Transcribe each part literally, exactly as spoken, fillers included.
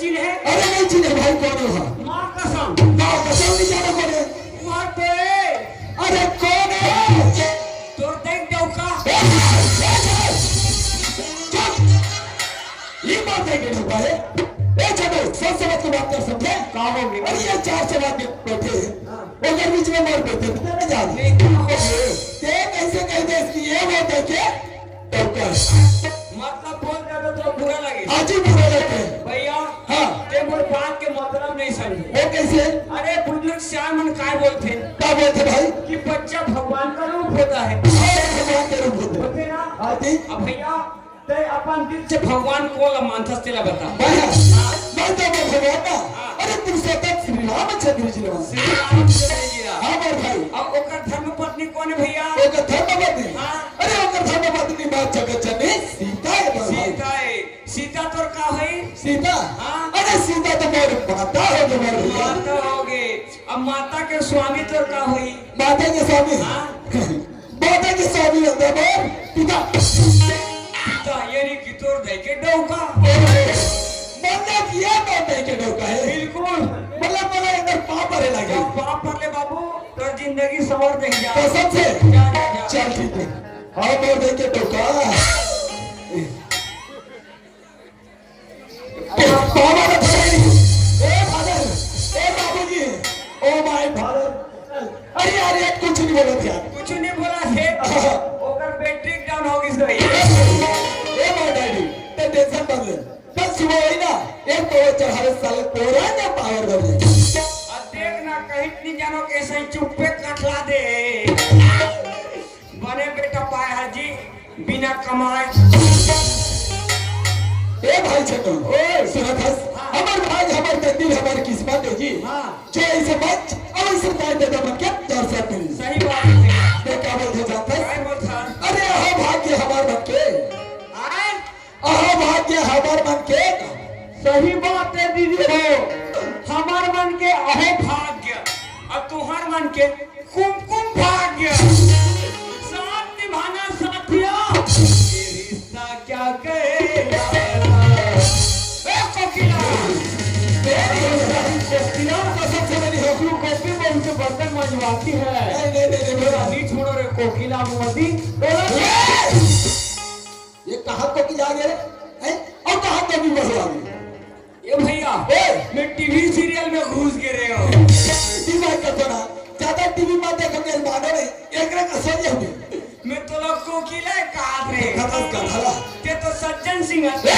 अरे नहीं चिन्हे भाई, कौन है वहाँ? माँ कसम। माँ कसम नहीं जाना कौन है? वहाँ तो है। अरे कौन है? तोर देख डौका। ए, ए, ए, चुप। ये बात है कि डौका है? ए, चलो, सोच समझ के बात कर, समझे? का हो गया? अरे ये चार सौ आदमी बैठे हैं। हाँ। ओकर बीच में मार बैठे, पता नहीं जान। नहीं, का हो गया? ते कैसे कह दे इसकी ये बात है क्या? डौका। मतलब बोल दे तो बुरा लगे। हाँ जी, बुरा लगे। भैया, हाँ। ते मोर बात के मतलब नहीं समझे। वो कैसे? अरे, बुजुर्ग सियान मन काय बोलथे? का बोलथे भाई? कि बच्चा भगवान का रूप होता है। हाँ, भगवान का रूप होता है। होते ना? हाँ जी। अब भैया, ते अपन दिल से भगवान को ला मानथस, तेला बता। मैं? हाँ। मैं तो मैं भगवान ना। हाँ। अरे, पुरुषोत्तम श्री रामचंद्र जी ला मानथस। श्री रामचंद्र जी ला। हाँ, मोर भाई। अब ओकर धर्म पत्नी कौन है भैया? ओकर धर्म पत्नी? हाँ। अरे, ओकर धर्म पत्नी माँ जगत जननी सीता है, मोर भाई। सीता है। सीता तोर का होई? सीता? हाँ। अरे सीता तो मोर माता हो गई, मोर भैया। माता हो गई। अब माता के स्वामी तोर का होई? माता के स्वामी? हाँ। माता के स्वामी होता है मोर पिता। पिता यानी कि तोर दाई के डौका। मतलब ये तो दाई के डौका है। बिल्कुल। मतलब, मतलब इधर पाप भरे लगे। जब पाप भर ले बाबू, तोर जिंदगी संवर जाही जा। कसम से? जा, जा, जा। चल ठीक है। हाँ, मोर दाई के डौका। बाबा रे भाई, ए फादर, ए बाबूजी, ओ माय फादर। अरे यार, ये कुछ नहीं बोला था। कुछ नहीं बोला थे। हाँ। ओकर बैटरी डाउन हो गई सही। ए माय डैडी, ते टेंशन मत ले। कल सुबह होई ना, एक तो चढ़ावे साले कोरा ने पावर कर दे। अब देख ना, कहीं नहीं जानो कैसे चुप्पे कटला दे। बने बेटा पाए हस जी, बिना कमाए। ए भाई छन्नू, ओए। सुनत हस? हाँ। हमर भाग, हमर तकदीर, हमर किस्मत है जी। हाँ। जो ऐसे मंच और ऐसे ताय दे दे मन के दर्शक मिली। सही बात है भैया। मैं का बोलथे जानत हस? काय बोलथा? अरे अहो भाग्य हमर मन के। आय? अहो भाग्य हमर मन के। सही बात है दीदी हो, हमर मन के अहो भाग्य, और तुहर मन के कुमकुम भाग्य। साथ निभाना साथिया, ये रिश्ता क्या कहलाता? ए कोकिला, तेरी कोकिला तो सबसे बड़ी हो। तू कॉपी में उनके बर्तन मंजवाती है। नहीं, नहीं, नहीं, नहीं, थोड़ा नहीं। नहीं छोड़ो रे कोकिला मोदी। बोलो। ये कहाँ कोकिला गए रे? हैं? और कहाँ कमी बढ़वा गई? ए भैया, ओए! मैं टीवी सीरियल में घुस गे रहे हो। दिमाग का थोड़ा ज्यादा टीवी मत देखो, मेरे मानो नहीं, एक रंग असर ये हुए। मैं तो लोग कोकिला कहा रे। खतम कर, हला। ते तो सज्जन सिंह है। ए!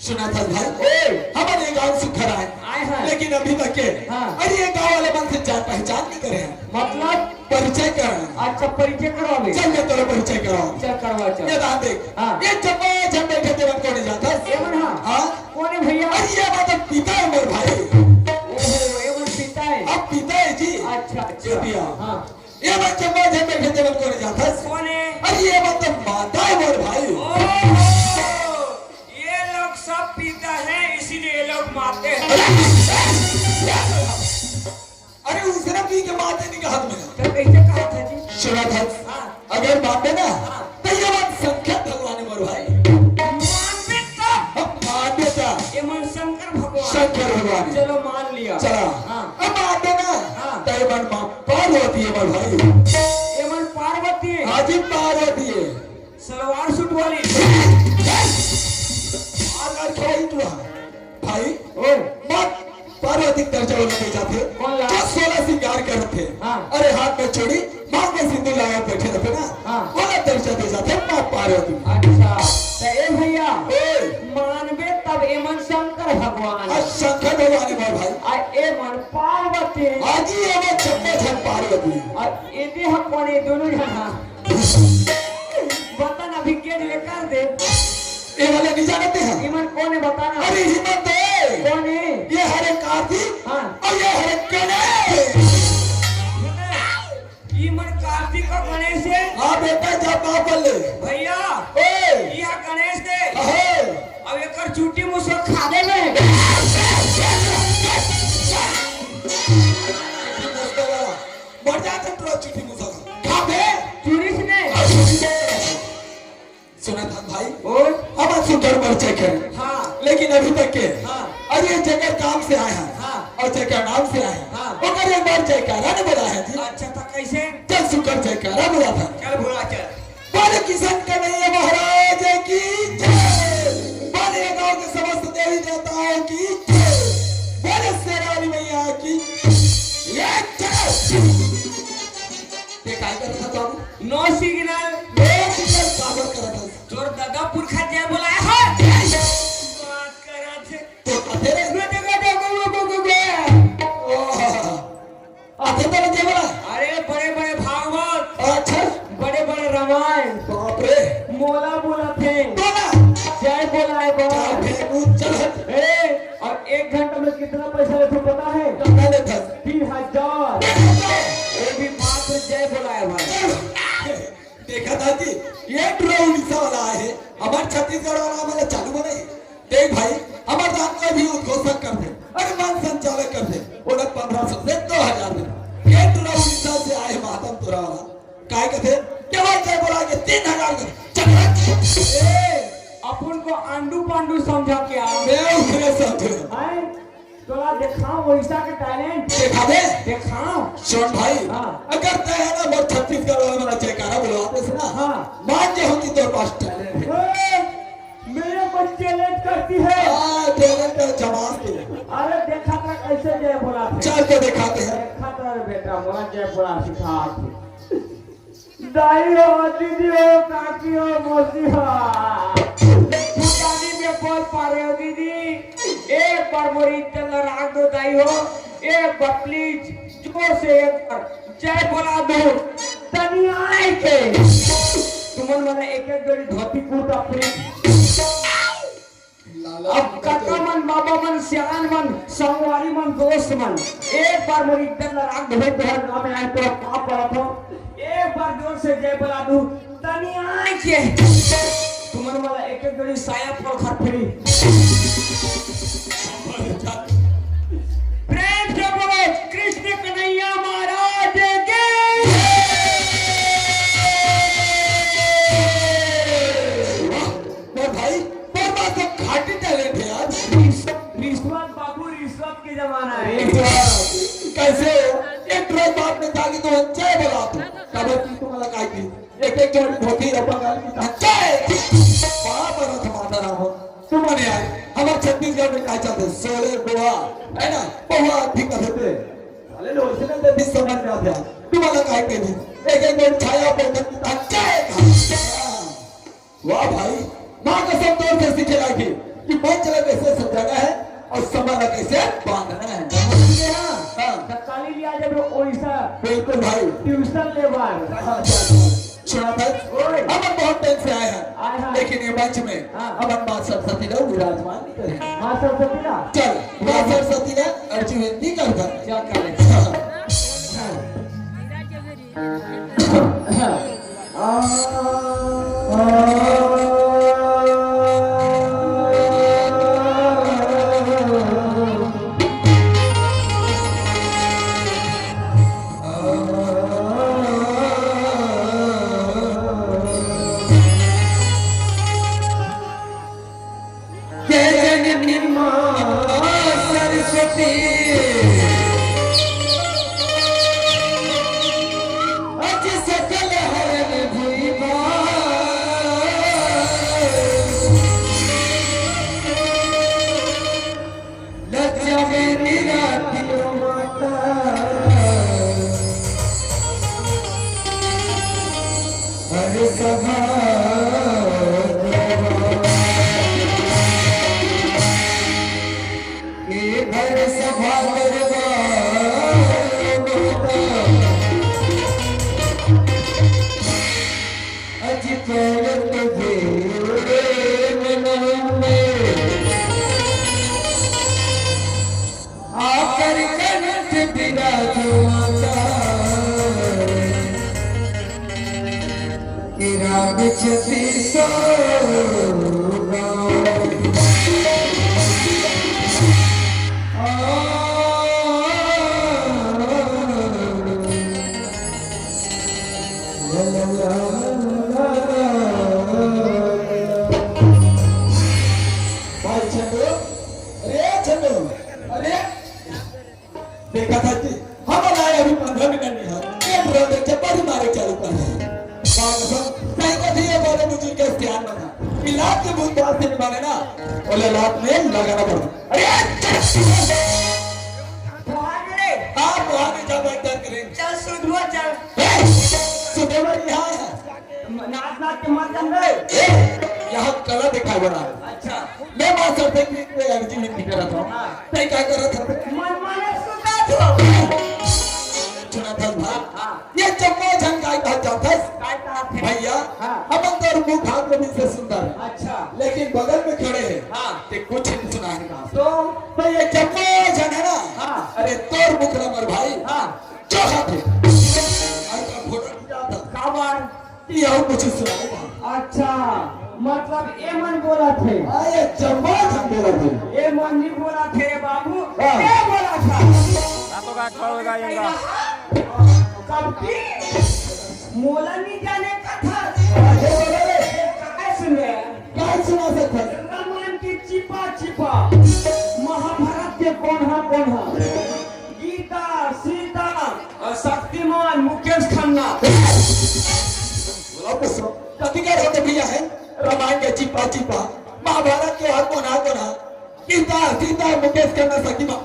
सुनत हस भाई, ओए! हमर ये गांव सुखर आए। आए हैं। लेकिन अभी तक के, हाँ। अरे ये गांव वाले मन से जान पहचान नहीं करे हैं। मतलब? परिचय कराना। अच्छा, परिचय करावे। चल, मैं तोला परिचय कराऊं। चल, करवा, चल। ये बात देख। हाँ। ये जम्मो झन बैठे तेमन कोने जात हस? एमन, हाँ। हाँ? कोने भैया? अरे, ये बात पिता है मोर भाई। ओहो, एमन पिता है। अब पिता है जी। अच्छा, अच्छा। ये दिया। हाँ। ये बात जम्मो झन बैठे तेमन कोने जात हस? कोने? अरे, ये बात तो माता है मोर भाई। ओहो, ये लोग सब पिता है, इसीलिए ये लोग माते हैं। अरे, अरे, उसने पी के माते नहीं कहा तुम्हें। तो कैसे कहा था जी? सुनत हस? हाँ। अगर मानबे ना, हाँ। तो ये बात शंकर भगवान है मोर भाई। मानबे तब? हम मानबे तब। ये मन शंकर भगवान। शंकर भगवान। चलो मान लिया। चला। हाँ। अब मानबे ना, हाँ। तो ये मन माँ पार्वती है मोर भाई। ये मन पार्वती है। हाँ जी, पार्वती है। सलवार सूट वाली। आज, आज खवाई तू हा। भाई, ओ। माँ पार्वती के दर्जा वाला दे जाथे। कौन ला? जो सोलह श्रृंगार करथे। हाँ। अरे हाथ में चूड़ी, मांग में सिंदूर लगाए बैठे रहथे ना। हाँ। वाला दर्जा दे जाथे माँ पार्वती। अच्छा, तो ए भैया, ए। मानबे तब एमन शंकर भगवान। आ शंकर भगवान है मोर भाई। आ एमन पार्वती। हाँ जी, एमन जम्मो झन पार्वती। आ एदे ह कोने दोनों झन हा। बता ना, अभी के ले कर दे। ए वाले नहीं जानते हैं? इमन कोने बता ना। अरे हिम्मत दे। कोने? ये हरे कार्तिक हाँ। और ये हरे गणेश। इमन कार्तिक और गणेश है। हाँ बेटा, जा बाप बोल ले। भैया, ओए। ये गणेश दे। अहे। अब एकर चूटी मुसवा खा दे में। मर जाते तोरा चूटी मुसवा खा दे। चूड़ी से ने। सुनत हस भाई? ओ। अब आज सुंदर परिचय कर। जेकर काम से आए हैं हाँ। और जेकर नाम से आए हैं, हाँ। ओकर एक बार जयकारा नहीं बोला है जी। अच्छा, तो कैसे? चल सुकर जयकारा बोला था। चल बोला, चल। बोले किशन कन्हैया महाराज की जय। बोले गांव के समस्त देवी देवताओं की जय। बोले शेरावाली मैया की जय। ये काय करत हस बाबू? No signal। No signal काबर करत हस? तोर ददा पुरखा जय बोलाए हे। बात करत हे। तो कथे रे? मैं देखा था, गो, गो, गो, गो, गो। ओह। आते तो जय बोला। अरे बड़े बड़े भागवत। अच्छा। बड़े बड़े रामायण। बाप रे। मोला बोला थे। बोला। जय बोलाए क्या बार। फेंकू? चल हट। ए, और एक घंटा में कितना पैसा लेते हो पता है? कितना लेते हैं? तीन हजार। तीन हजार। वो भी मात्र जय बोलाए बार। चल। देखा था जी, ये ड्रो उड़ीसा वाला आए हे, हमर छत्तीसगढ़ वाला हमला चालू बने। देख भाई, हमर जात कोई भी उद्घोषक करथे, अरे मंच संचालक करथे, ओला पंद्रह सौ से दो हजार दे। ये ड्रो उड़ीसा से आए हे महातम तोरा वाला। काय कथे? केवल जय बोला के तीन हजार दे। चल रे। ए, अपन को आंडू पांडू समझा क्या? मैं उतरे समझे। हैं? तोला देखाओ वैसा के talent। देखा दे। देखाओ। सुन भाई, हाँ। अगर तय है ना, मोर छत्तीसगढ़ वाला वाला जयकारा बुलवा दे ना। हाँ। मान जे होती तोर पास talent है। ए, मेरे को challenge करती है। हाँ, talent है, जमास तू। अरे देखा था कैसे जय बोला थे। चल तो दिखाते हैं। देखा था रे बेटा, मोला जय बोला सिखा थे। दाई हो, दीदी हो, काकी हो, मौसी हो, भूटानी में बोल पा रहे हो दीदी, एक बार मोरी इज्जत ला राख दो दाई हो, एक बार please जोर से एक बार जय बोला दो। तनी आए के तुमन मन एक एक जोड़ी धोती कुर्ता free। लाला अब काका मन, बाबा मन, सियान मन, संगवारी मन, दोस्त मन, एक बार मोर इज्जत ला राख दे, तोहर गाँव में आए, तोहर पाँव परत हो, एक बार जोर से जय बोला दू, तनी आए के तुमन वाला एक एक जोड़ी साया पोलखर free। प्रेम से बोलो कृष्ण कन्हैया महाराज की। वाह, वाह भाई, तोर पास तो खाटी talent है यार। रिश्वत, रिश्वत बाबू, रिश्वत के जमाना है। रिश्वत। कैसे हो? एक ट्रक बात में था कि तुम जय बोला तू। कबर की तुम्हारा काय की? एक एक जोड़ी धोती और बंगाली की तरह जय। बाप रे, माता राम हो। तुमने आए, हमारे छत्तीसगढ़ में काय चलते? सोले बुआ, है ना? बहुआ भी कहते। अरे लो, इसने तो भी समझ में आते हैं। तुम्हारा काय के नहीं? एक एक जोड़ी छाया पर जय। वाह भाई, माँ कसम तोर से सीखे लागी कि मंच ला कैसे सजाना है और समा ला कैसे बांधना है। समझ गए ना? हाँ। तो काली लिया जब ओइसा बिल्कुल भाई। Tuition ले बार। हाँ, हाँ। सुना था? ओए। हम बहुत time से आए हैं, आए हैं। लेकिन ये मंच में हाँ। हम माँ सरस्वती ला विराजमान नहीं करें। माँ सरस्वती ला? चल, माँ सरस्वती ला अर्जी विनती करता। क्या करें? हाँ। जय जननी माँ सरस्वती, अज सकल हरन भुइबा। लज्जा में निराती माता, हर सभा दरबार। के भर सभा दरबार माता, अज कौन तुझे मनावे? आकर कंठ विराज माता, कि राग छत्तीस सौ गाओ। आ, भाई छंदू, अरे छंदू, तू बात से माने ना, ओला लात में लगाना पड़ता। अरे, चल। तो आ गए। हाँ, तो आ गए, जा बैठ जा, करें। चल, सुधरो, चल। ए, सुधरो, यहाँ है। नाच, नाच के मत जान रे। ए, यहाँ कला दिखाई बड़ा है। अच्छा। मैं मास्टर से कि मैं एलजी में पीटे रहता हूँ। हाँ। तै क्या कर रहा था? मन माने सुता था। सुना था भाई। हाँ। ये जम्मो झन काय कहत जाथस? काय कहत हे? भैया, हाँ। हमन तो मुख हाथ में से सुंदर है। अच्छा। लेकिन बगल में खड़े हैं। हाँ। ते कुछ नहीं सुना है कहा। तो? तो ये जम्मो झन है ना? हाँ। अरे तोर मुख ला मोर भाई। हाँ। जो खाते। अरे फोटो खींचा था। काबर? ये और कुछ सुनाए बा। अच्छा, मतलब ए मन बोला थे। अरे जम्मो झन बोला थे। ए मन नहीं बोला थे रे बाबू। हाँ। ए बोला था। रातों का अठारह होगा ये का। कब की? मोला नहीं जाने का था। अरे बोला रे। काय सुन रहे? काय सुना सकता है? रामायण की चिपा चिपा, महाभारत के कोन्हा कोन्हा, गीता, सीता, और शक्तिमान, मुकेश खन्ना। बोला तो सुन, कथी कर होते भैया है? रामायण के चिपा चिपा, महाभारत के हर कोना कोना, गीता, सीता, मुकेश खन्ना, शक्तिमान।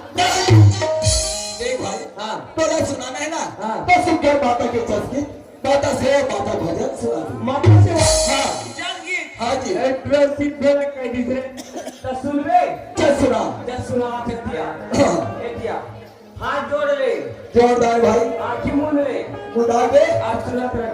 देख भाई, हाँ। तोला सुनाना है ना? हाँ। तो सुन कर माता के चस्की, माता से माता भजन सुना दे। माता से हाँ। हाँ जी। ए, ट्वेल्थ सीट फेल कर दी थे। तो सुन रे। चल सुना। चल सुना, चल दिया। हाँ। ए दिया। हाथ जोड़ ले। जोरदार भाई। आँखी मूंद ले। मुदा दे। आज सुना तेरा